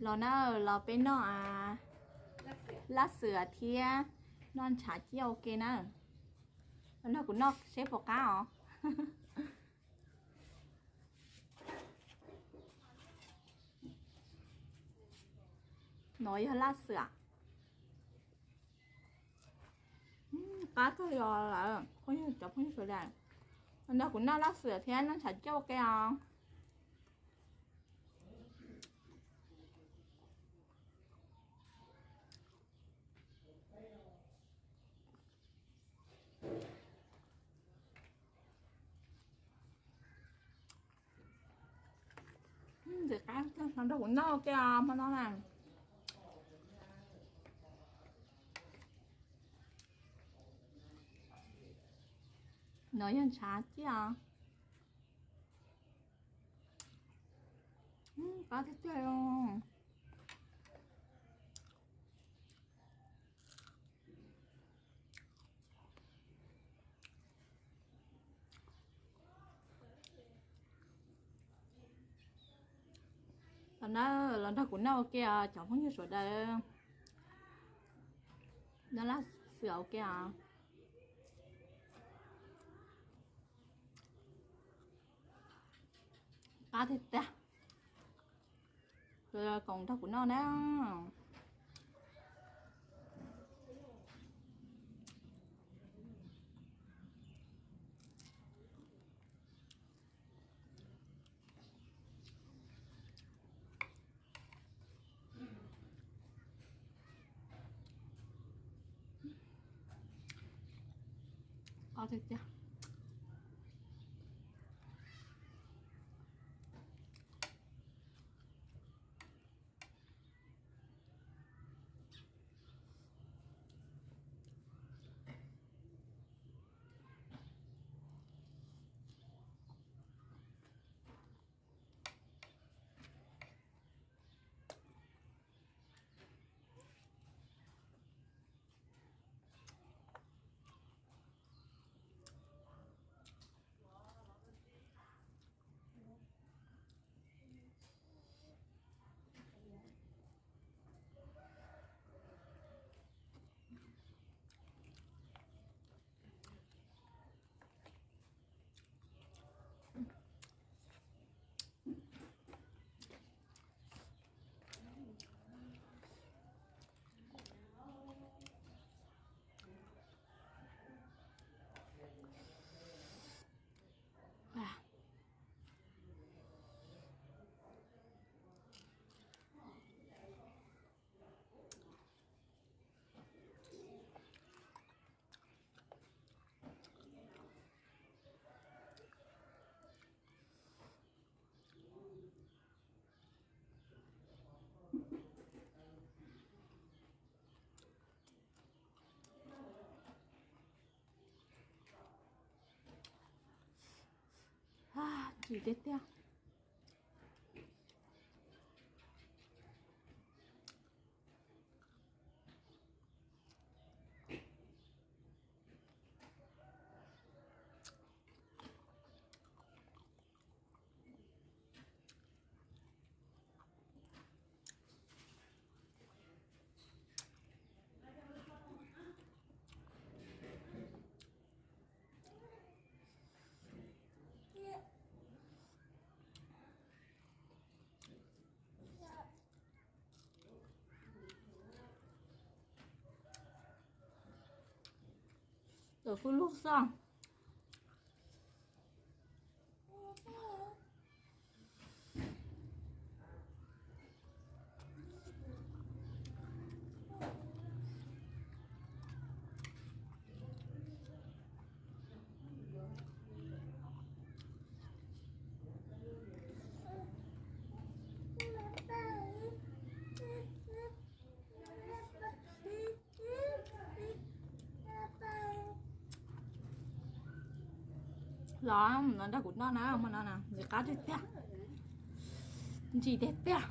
Los na, los peb noj laj xwm thiab noj ntshav ciaj ua ke na. Los nrog kuv noj seb puas qab os. No yog laj xwm. Qab kawg li lawm, phooj ywg, cov phooj ywg sawv daws. Los nrog kuv noj laj xwm thiab noj ntshav ciaj ua ke os. Ntxim qab, los nrog kuv noj ua ke os hmo no na. No yog ntshav ciaj os. Qab tiag tiag. Los na, los nrog kuv noj ua ke os cov phooj ywg sawv daws. Noj laj xwm ua ke os. Qab tiag tiag. Koom nrog kuv noj na. Qab tiag tiag. Ntsim tiag tiag. Tawm kuj lug xwb. Los, los nrog kuv noj na, hmo no na, ntxim qab tiag tiag. Ntsim tiag tiag.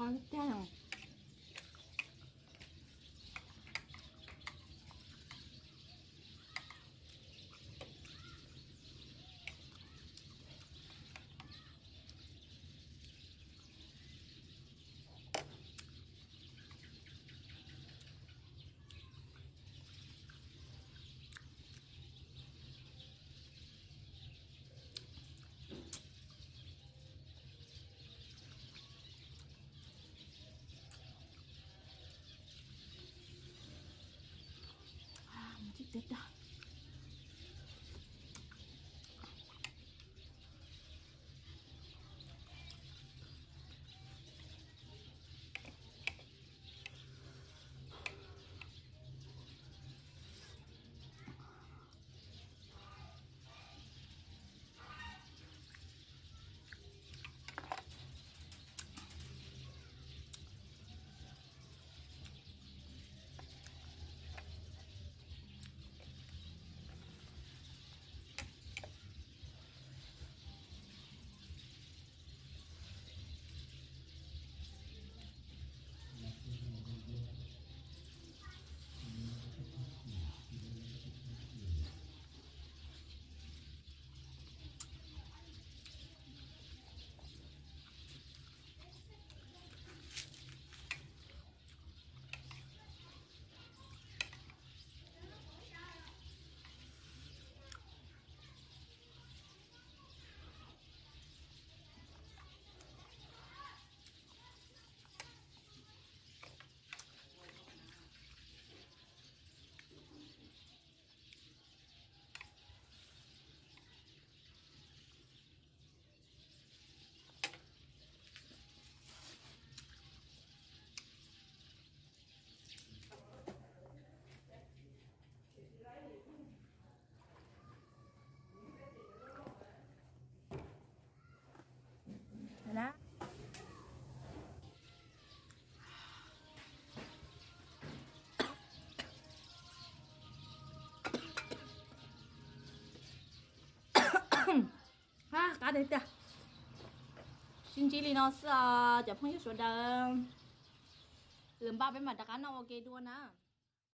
Tag. Qab tiag tiag. Sib ntsib li no xwb os cov phooj ywg sawv daws. Lwm npaj peb mam rov qab noj ua ke dua na.